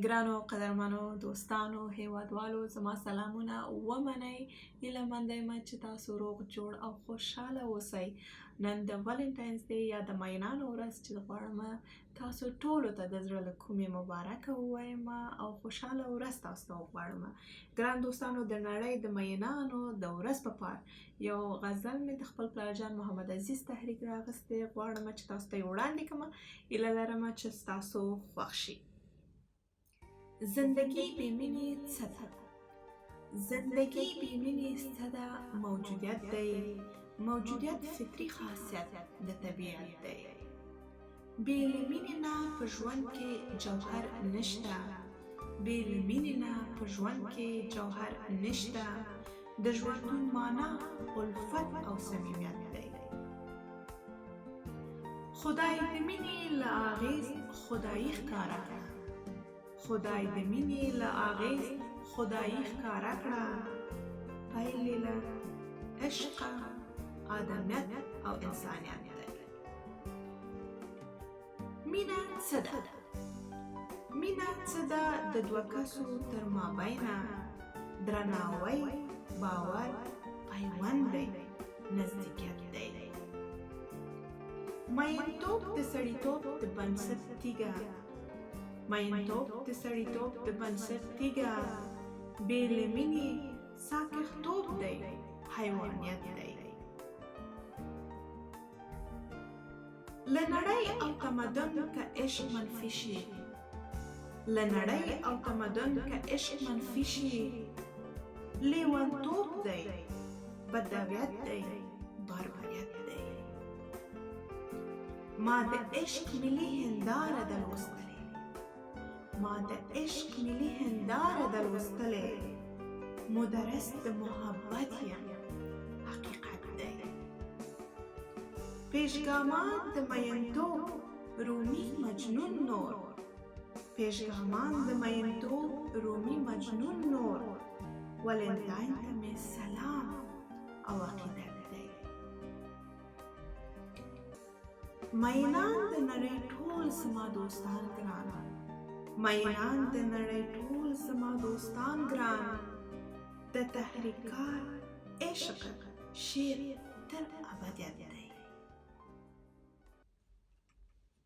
ګرانو قدرمنو دوستانو، هیوادوالو، زما سلامونه ومنئ. هیله مند یم چې تاسو روغ، جوړ او خوشحاله اوسئ. نن د Valentine's Day یا د مینانو ورځ چې غواړم تاسو ټولو ته د زړه له کومې مبارک ووایم او خوشحاله ورځ تاسو ته وغواړم. ګران دوستانو، د نړۍ د مینانو د ورځ په پار یو غزل مې د خپل پلار جان محمد عزیز تحریک راغستی، غواړم چې تاسو ته یې وړاندې کړم. هیله لرم چې ستاسو خوښ شي. زندگی بې مینې څه ده؟ زندگی بې مینې څه ده؟ موجودیت دی. موجودیت فطري خاصیت د طبیعت دی. بې له مینې نه په ژوند کې جوهر نشته، بې له مینې نه په ژوند کې جوهر نشته. د ژوندون مانا الفت او صمیمیت دی. خدای د مینې له اغېز خدایي ښکاره کړه، خدای د مینې له اغېز خدایي ښکاره کړه. پیل یې له عشقه، آدمیت او انسانیت دی. مینه څه ده؟ مینه څه ده؟ د دوه کسو تر مابینه درناوی، باور، پیوند دی، نزدیکیت دی. مینتوب د سړیتوب د بنسټ تیږه، مینتوب د سړیتوب د بنسټ تیږه. بې له مینې ساکښتوب دی، حیوانیت دی. له نړۍ او تمدن که عشق منفي شي، له نړۍ او تمدن که عشق منفي شي، لیونتوب دی، بدویت دی، باربریت دی. ما د عشق ملي هنداره ده لوستلې، ما د عشق ملي هنداره ده لوستلې. مدرس د محبت یم، حقیقت دی. پیشګامان د مینتوب رومي مجنون نور، پیشګامان د مینتوب رومي مجنون نور. ولنټاین ته مې سلام او عقیدت دی. مینان د نړۍ ټول زما دوستان ګران، مینان د نړۍ ټول زما دوستان ګران. د تحریکار عشق شعر تر ابدیت دی.